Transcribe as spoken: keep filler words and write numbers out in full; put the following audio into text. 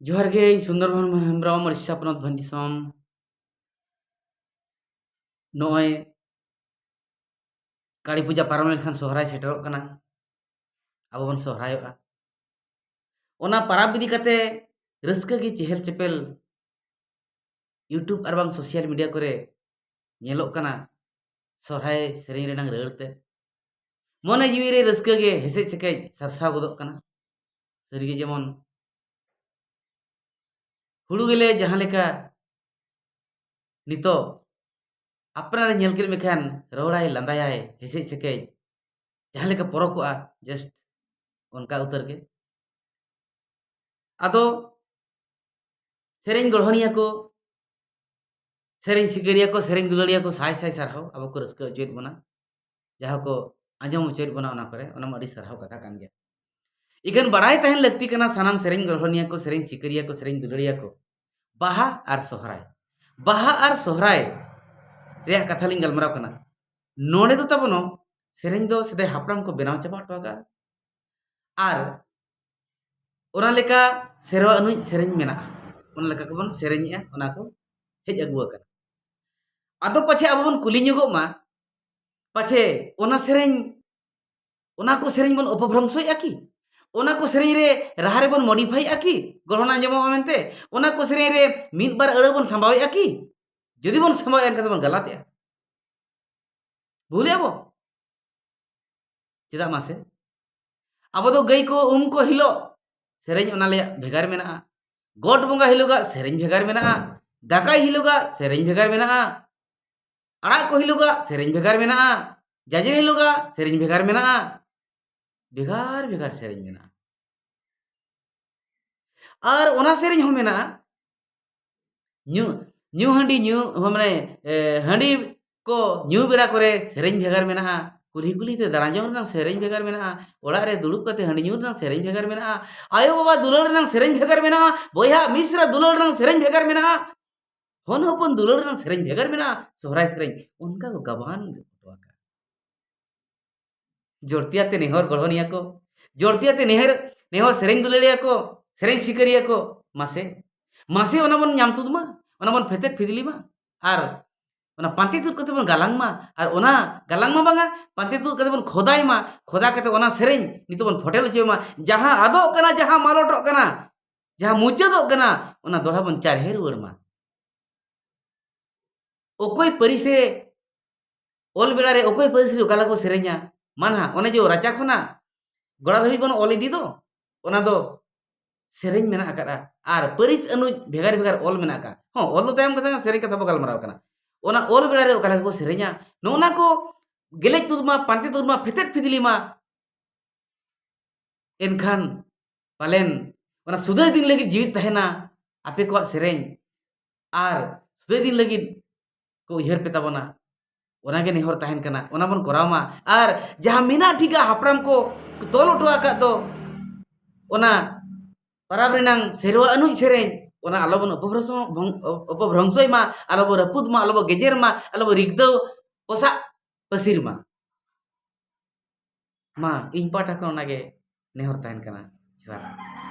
ᱡᱚᱦᱟᱨ ᱜᱮ, ᱤᱧ ᱥᱩᱱᱫᱚᱨ ᱢᱳᱦᱚᱱ ᱦᱮᱢᱵᱨᱚᱢ, ᱳᱰᱤᱥᱟ ᱯᱚᱱᱚᱛ, ᱵᱷᱚᱸᱡᱽ ᱫᱤᱥᱚᱢ᱾ ᱱᱚᱜᱼᱚᱭ ᱠᱟᱹᱞᱤ ᱯᱩᱡᱟ ᱯᱟᱨᱚᱢ ᱞᱮᱱᱠᱷᱟᱱ ᱥᱚᱦᱨᱟᱭ ᱥᱮᱴᱮᱨᱚᱜ ᱠᱟᱱᱟ, ᱟᱵᱚ ᱵᱚᱱ ᱥᱚᱦᱨᱟᱭᱚᱜᱼᱟ᱾ ᱚᱱᱟ ᱯᱟᱨᱟᱵᱽ ᱤᱫᱤ ᱠᱟᱛᱮ ᱨᱟᱹᱥᱠᱟᱹ ᱜᱮ ᱪᱮᱦᱮᱞ ᱪᱮᱯᱮᱞ YouTube ᱟᱨ ᱵᱟᱝ social media ᱠᱚᱨᱮ ᱧᱮᱞᱚᱜ ᱠᱟᱱᱟ᱾ ᱥᱚᱦᱨᱟᱭ ᱥᱮᱨᱮᱧ ᱨᱮᱱᱟᱝ ᱨᱟᱹᱲ ᱛᱮ ᱢᱚᱱᱮ ᱡᱤᱣᱤ ᱨᱮ ᱨᱟᱹᱥᱠᱟᱹ ᱜᱮ ᱦᱮᱥᱮᱡ ᱥᱮᱠᱮᱡ ᱥᱟᱨᱥᱟᱣ ᱜᱚᱫᱚᱜ ᱠᱟᱱᱟ᱾ ᱥᱟᱹᱨᱤᱜᱮ ᱡᱮᱢᱚᱱ ᱦᱩᱲᱩ ᱜᱮᱞᱮ ᱡᱟᱦᱟᱸ ᱞᱮᱠᱟ ᱱᱤᱛᱚᱜ ᱟᱯᱱᱟᱨᱮ ᱧᱮᱞ ᱠᱮᱫ ᱢᱮᱠᱷᱟᱱ ᱨᱚᱲᱟᱭ ᱞᱟᱸᱫᱟᱭᱟᱭ ᱦᱮᱥᱮᱡ ᱥᱮᱠᱮᱡ ᱡᱟᱦᱟᱸ ᱞᱮᱠᱟ ᱯᱚᱨᱚᱠᱚᱜᱼᱟ, just ᱚᱱᱠᱟ ᱩᱛᱟᱹᱨ ᱜᱮ᱾ ᱟᱫᱚ ᱥᱮᱨᱮᱧ ᱜᱚᱲᱦᱚᱱᱤᱭᱟᱹ ᱠᱚ, ᱥᱮᱨᱮᱧ ᱥᱤᱠᱟᱹᱨᱤᱭᱟᱹ ᱠᱚ, ᱥᱮᱨᱮᱧ ᱫᱩᱞᱟᱹᱲᱤᱭᱟᱹ ᱠᱚ ᱥᱟᱭ ᱥᱟᱭ ᱥᱟᱨᱦᱟᱣ ᱟᱵᱚ ᱠᱚ ᱨᱟᱹᱥᱠᱟᱹ ᱦᱚᱪᱚᱭᱮᱫ ᱵᱚᱱᱟ, ᱡᱟᱦᱟᱸ ᱠᱚ ᱟᱸᱡᱚᱢ ᱦᱚᱪᱚᱭᱮᱫ ᱵᱚᱱᱟ ᱚᱱᱟ ᱠᱚᱨᱮ, ᱚᱱᱟ ᱢᱟ ᱟᱹᱰᱤ ᱥᱟᱨᱦᱟᱣ ᱠᱟᱛᱷᱟ ᱠᱟᱱ ᱜᱮᱭᱟ᱾ ᱤᱠᱷᱟᱹᱱ ᱵᱟᱲᱟᱭ ᱛᱟᱦᱮᱱ ᱞᱟᱹᱠᱛᱤ ᱠᱟᱱᱟ ᱥᱟᱱᱟᱢ ᱥᱮᱨᱮᱧ ᱜᱚᱲᱦᱚᱱᱤᱭᱟᱹ ᱠᱚ, ᱥᱮᱨᱮᱧ ᱥᱤᱠᱟᱹᱨᱤᱭᱟᱹ ᱠᱚ, ᱥᱮᱨᱮᱧ ᱫᱩᱞᱟᱹᱲᱤᱭᱟᱹ ᱠᱚ, ᱵᱟᱦᱟ ᱟᱨ ᱥᱚᱦᱨᱟᱭ, ᱵᱟᱦᱟ ᱟᱨ ᱥᱚᱦᱨᱟᱭ ᱨᱮᱭᱟᱜ ᱠᱟᱛᱷᱟ ᱞᱤᱧ ᱜᱟᱞᱢᱟᱨᱟᱣ ᱠᱟᱱᱟ᱾ ᱱᱚᱰᱮ ᱫᱚ ᱛᱟᱵᱚᱱ ᱥᱮᱨᱮᱧ ᱫᱚ ᱥᱮᱫᱟᱭ ᱦᱟᱯᱲᱟᱢ ᱠᱚ ᱵᱮᱱᱟᱣ ᱪᱟᱵᱟ ᱦᱚᱴᱚ ᱟᱠᱟᱫᱼᱟ᱾ ᱟᱨ ᱚᱱᱟ ᱞᱮᱠᱟ ᱥᱮᱨᱣᱟ ᱟᱹᱱᱩᱡ ᱥᱮᱨᱮᱧ ᱢᱮᱱᱟᱜᱼᱟ, ᱚᱱᱟ ᱞᱮᱠᱟ ᱜᱮᱵᱚᱱ ᱥᱮᱨᱮᱧᱮᱜᱼᱟ, ᱚᱱᱟ ᱠᱚ ᱦᱮᱡ ᱟᱹᱜᱩ ᱟᱠᱟᱱᱟ᱾ ᱟᱫᱚ ᱯᱟᱪᱷᱮ ᱟᱵᱚ ᱵᱚᱱ ᱠᱩᱞᱤ ᱧᱚᱜᱚᱜ ᱢᱟ, ᱯᱟᱪᱷᱮ ᱚᱱᱟ ᱥᱮᱨᱮᱧ, ᱚᱱᱟ ᱠᱚ ᱥᱮᱨᱮᱧ ᱵᱚᱱ ᱚᱯᱚᱵᱷᱨᱚᱝᱥᱚᱭᱮᱜᱼᱟ ᱠᱤ? ᱚᱱᱟ ᱠᱚ ᱥᱮᱨᱮᱧ ᱨᱮ ᱨᱟᱦᱟ ᱨᱮᱵᱚᱱ ᱢᱚᱰᱤᱯᱷᱟᱭᱮᱜᱼᱟ ᱠᱤ? ᱜᱚᱲᱦᱚᱱ ᱟᱸᱡᱚᱢᱚᱜᱼᱟ ᱢᱮᱱᱛᱮ ᱚᱱᱟ ᱠᱚ ᱥᱮᱨᱮᱧ ᱨᱮ ᱢᱤᱫ ᱵᱟᱨ ᱟᱹᱲᱟᱹ ᱵᱚᱱ ᱥᱟᱢᱵᱟᱣᱮᱜᱼᱟ ᱠᱤ? ᱡᱩᱫᱤ ᱵᱚᱱ ᱥᱟᱢᱵᱟᱣᱮᱜᱼᱟ, ᱮᱱᱠᱷᱟᱱ ᱫᱚᱵᱚᱱ ᱜᱟᱞᱟᱛᱮᱜᱼᱟ᱾ ᱵᱷᱩᱞᱮᱜᱼᱟ ᱵᱚ? ᱪᱮᱫᱟᱜ ᱢᱟᱥᱮ? ᱟᱵᱚ ᱫᱚ ᱜᱟᱹᱭ ᱠᱚ ᱩᱢ ᱠᱚ ᱦᱤᱞᱳᱜ ᱥᱮᱨᱮᱧ ᱚᱱᱟ ᱞᱮᱭᱟᱜ ᱵᱷᱮᱜᱟᱨ ᱢᱮᱱᱟᱜᱼᱟ, ᱜᱚᱴ ᱵᱚᱸᱜᱟ ᱦᱤᱞᱳᱜᱟᱜ ᱥᱮᱨᱮᱧ ᱵᱷᱮᱜᱟᱨ ᱢᱮᱱᱟᱜᱼᱟ, ᱫᱟᱠᱟᱭ ᱦᱤᱞᱳᱜᱟᱜ ᱥᱮᱨᱮᱧ ᱵᱷᱮᱜᱟᱨ ᱢᱮᱱᱟᱜᱼᱟ, ᱟᱲᱟᱜ ᱠᱚ ᱦᱤᱞᱳᱜᱟᱜ ᱥᱮᱨᱮᱧ ᱵᱷᱮᱜᱟᱨ ᱢᱮᱱᱟᱜᱼᱟ, ᱡᱟᱡᱮᱨ ᱦᱤᱞᱳᱜᱟᱜ ᱥᱮᱨᱮᱧ ᱵᱷᱮᱜᱟᱨ ᱢᱮᱱᱟᱜᱼᱟ, ᱵᱷᱮᱜᱟᱨ ᱵᱷᱮᱜᱟᱨ ᱥᱮᱨᱮᱧ ᱢᱮᱱᱟᱜᱼᱟ᱾ ᱟᱨ ᱚᱱᱟ ᱥᱮᱨᱮᱧ ᱦᱚᱸ ᱢᱮᱱᱟᱜᱼᱟ, ᱧᱩ, ᱧᱩ ᱦᱟᱺᱰᱤ ᱧᱩ, ᱢᱟᱱᱮ, ᱮ, ᱦᱟᱺᱰᱤ ᱠᱚ ᱧᱩ ᱵᱮᱲᱟ ᱠᱚᱨᱮ ᱥᱮᱨᱮᱧ ᱵᱷᱮᱜᱟᱨ ᱢᱮᱱᱟᱜᱼᱟ, ᱠᱩᱞᱦᱤ ᱠᱩᱞᱦᱤ ᱛᱮ ᱫᱟᱬᱟ ᱡᱚᱝ ᱨᱮᱱᱟᱜ ᱥᱮᱨᱮᱧ ᱵᱷᱮᱜᱟᱨ ᱢᱮᱱᱟᱜᱼᱟ, ᱚᱲᱟᱜ ᱨᱮ ᱫᱩᱲᱩᱵ ᱠᱟᱛᱮ ᱦᱟᱺᱰᱤ ᱧᱩ ᱨᱮᱱᱟᱜ ᱥᱮᱨᱮᱧ ᱵᱷᱮᱜᱟᱨ ᱢᱮᱱᱟᱜᱼᱟ, ᱟᱭᱳ ᱵᱟᱵᱟ ᱫᱩᱞᱟᱹᱲ ᱨᱮᱱᱟᱜ ᱥᱮᱨᱮᱧ ᱵᱷᱮᱜᱟᱨ ᱢᱮᱱᱟᱜᱼᱟ, ᱵᱚᱭᱦᱟ ᱢᱤᱥᱨᱟ ᱫᱩᱞᱟᱹᱲ ᱨᱮᱱᱟᱜ ᱥᱮᱨᱮᱧ ᱵᱷᱮᱜᱟᱨ ᱢᱮᱱᱟᱜᱼᱟ, ᱦᱚᱱ ᱦᱚᱯᱚᱱ ᱫᱩᱞᱟᱹᱲ ᱨᱮᱱᱟᱜ ᱥᱮᱨᱮᱧ ᱵᱷᱮᱜᱟᱨ ᱢᱮᱱᱟᱜᱼᱟ, ᱥᱚᱦᱨᱟᱭ ᱥᱮᱨᱮᱧ, ᱚᱱᱠᱟ ᱠᱚ ᱜᱟᱵᱟᱱ ᱜᱮ ᱯᱷᱳᱴᱳ ᱟᱠᱟᱫ᱾ ᱡᱚᱲᱛᱤᱭᱟᱛᱮ ᱱᱮᱦᱚᱨ ᱜᱚᱲᱦᱚᱱᱤᱭᱟᱹ ᱠᱚ, ᱡᱚᱲᱛᱤᱭᱟᱛᱮ ᱱᱮᱦᱚᱨ, ᱱᱮᱦᱚᱨ ᱥᱮᱨᱮᱧ ᱫᱩᱞᱟᱹᱲᱤᱭᱟᱹ ᱠᱚ, ᱥᱮᱨᱮᱧ ᱥᱤᱠᱟᱹᱨᱤᱭᱟᱹ ᱠᱚ, ᱢᱟᱥᱮ, ᱢᱟᱥᱮ ᱚᱱᱟ ᱵᱚᱱ ᱧᱟᱢ ᱛᱩᱫ ᱢᱟ, ᱚᱱᱟ ᱵᱚᱱ ᱯᱷᱮᱛᱮᱫ ᱯᱷᱤᱫᱽᱞᱤ ᱢᱟ, ᱟᱨ ᱚᱱᱟ ᱯᱟᱱᱛᱮ ᱛᱩᱫ ᱠᱟᱛᱮ ᱵᱚᱱ ᱜᱟᱞᱟᱝ ᱢᱟ, ᱟᱨ ᱚᱱᱟ ᱜᱟᱞᱟᱝ ᱢᱟ ᱵᱟᱝᱟ, ᱯᱟᱱᱛᱮ ᱛᱩᱫ ᱠᱟᱛᱮ ᱵᱚᱱ ᱠᱷᱚᱫᱟᱭ ᱢᱟ, ᱠᱷᱚᱫᱟ ᱠᱟᱛᱮ ᱚᱱᱟ ᱥᱮᱨᱮᱧ ᱱᱤᱛᱚᱜ ᱵᱚᱱ ᱯᱷᱚᱴᱮᱞ ᱦᱚᱪᱚᱭ ᱢᱟ, ᱡᱟᱦᱟᱸ ᱟᱫᱚᱜ ᱠᱟᱱᱟ, ᱡᱟᱦᱟᱸ ᱢᱟᱞᱚᱴᱚᱜ ᱠᱟᱱᱟ, ᱡᱟᱦᱟᱸ ᱢᱩᱪᱟᱹᱫᱚᱜ ᱠᱟᱱᱟ, ᱚᱱᱟ ᱫᱚᱲᱦᱟ ᱵᱚᱱ ᱪᱟᱨᱦᱮ ᱨᱩᱣᱟᱹᱲ ᱢᱟ᱾ ᱚᱠᱚᱭ ᱯᱟᱹᱨᱤᱥ ᱨᱮ ᱚᱞ ᱵᱮᱲᱟ ᱨᱮ ᱚᱠᱚᱭ ᱯᱟᱹᱨᱤᱥ ᱨᱮ ᱚᱠᱟ ᱞᱮᱠᱟ ᱠᱚ ᱥᱮᱨᱮᱧᱟ, ᱢᱟ ᱱᱟᱦᱟᱜ ᱚᱱᱮ ᱡᱮ ᱨᱟᱪᱟ ᱠᱷᱚᱱᱟᱜ ᱜᱚᱲᱟ ᱫᱷᱟᱹᱵᱤᱡ ᱵᱚᱱ ᱚᱞ ᱤᱫᱤ ᱫᱚ, ᱚᱱᱟ ᱫᱚ ᱥᱮᱨᱮᱧ ᱢᱮᱱᱟᱜ ᱟᱠᱟᱫᱼᱟ᱾ ᱟᱨ ᱯᱟᱹᱨᱤᱥ ᱟᱹᱱᱩᱡ ᱵᱷᱮᱜᱟᱨ ᱵᱷᱮᱜᱟᱨ ᱚᱞ ᱢᱮᱱᱟᱜ ᱟᱠᱟᱫᱼᱟ᱾ ᱦᱚᱸ, ᱚᱞ ᱫᱚ ᱛᱟᱭᱚᱢ ᱠᱟᱛᱷᱟ ᱠᱟᱱᱟ, ᱥᱮᱨᱮᱧ ᱠᱟᱛᱷᱟ ᱵᱚ ᱜᱟᱞᱢᱟᱨᱟᱣ ᱠᱟᱱᱟ᱾ ᱚᱱᱟ ᱚᱞ ᱵᱮᱲᱟ ᱨᱮ ᱚᱠᱟ ᱞᱮᱠᱟ ᱠᱚ ᱥᱮᱨᱮᱧᱟ, ᱱᱚᱜᱼᱚ ᱱᱟ ᱠᱚ ᱜᱮᱞᱮᱡ ᱛᱩᱫ ᱢᱟ, ᱯᱟᱱᱛᱮ ᱛᱩᱫ ᱢᱟ, ᱯᱷᱮᱛᱮᱫ ᱯᱷᱤᱫᱽᱞᱤ ᱢᱟ᱾ ᱮᱱᱠᱷᱟᱱ ᱯᱟᱞᱮᱱ ᱚᱱᱟ ᱥᱩᱫᱟᱹᱭ ᱫᱤᱱ ᱞᱟᱹᱜᱤᱫ ᱡᱤᱣᱤᱫ ᱛᱟᱦᱮᱱᱟ ᱟᱯᱮ ᱠᱚᱣᱟᱜ ᱥᱮᱨᱮᱧ, ᱟᱨ ᱥᱩᱫᱟᱹᱭ ᱫᱤᱱ ᱞᱟᱹᱜᱤᱫ ᱠᱚ ᱩᱭᱦᱟᱹᱨ ᱯᱮ ᱛᱟᱵᱚᱱᱟ᱾ ᱚᱱᱟᱜᱮ ᱱᱮᱦᱚᱨ ᱛᱟᱦᱮᱱ ᱠᱟᱱᱟ, ᱚᱱᱟ ᱵᱚᱱ ᱠᱚᱨᱟᱣ ᱢᱟ᱾ ᱟᱨ ᱡᱟᱦᱟᱸ ᱢᱮᱱᱟᱜ ᱴᱷᱤᱠᱟ ᱦᱟᱯᱲᱟᱢ ᱠᱚ ᱛᱚᱞ ᱦᱚᱴᱚ ᱟᱠᱟᱫ ᱫᱚ, ᱚᱱᱟ ᱯᱟᱨᱟᱵᱽ ᱨᱮᱱᱟᱝ ᱥᱮᱨᱣᱟ ᱟᱹᱱᱩᱡ ᱥᱮᱨᱮᱧ, ᱚᱱᱟ ᱟᱞᱚᱵᱚᱱ ᱚᱯᱚᱵᱷᱨᱚᱝᱥᱚ-, ᱵᱷᱚᱝ-, ᱚᱯᱚᱵᱷᱨᱚᱝᱥᱚᱭ ᱢᱟ, ᱟᱞᱚᱵᱚᱱ ᱨᱟᱹᱯᱩᱫ ᱢᱟ, ᱟᱞᱚᱵᱚᱱ ᱜᱮᱡᱮᱨ ᱢᱟ, ᱟᱞᱚᱵᱚᱱ ᱨᱤᱠᱫᱟᱹᱣ ᱯᱚᱥᱟᱜ ᱯᱟᱹᱥᱤᱨ ᱢᱟ᱾ ᱢᱟ, ᱤᱧ ᱯᱟᱦᱴᱟ ᱠᱷᱚᱱ ᱚᱱᱟᱜᱮ ᱱᱮᱦᱚᱨ ᱛᱟᱦᱮᱱ ᱠᱟᱱᱟ᱾ ᱡᱚᱦᱟᱨ᱾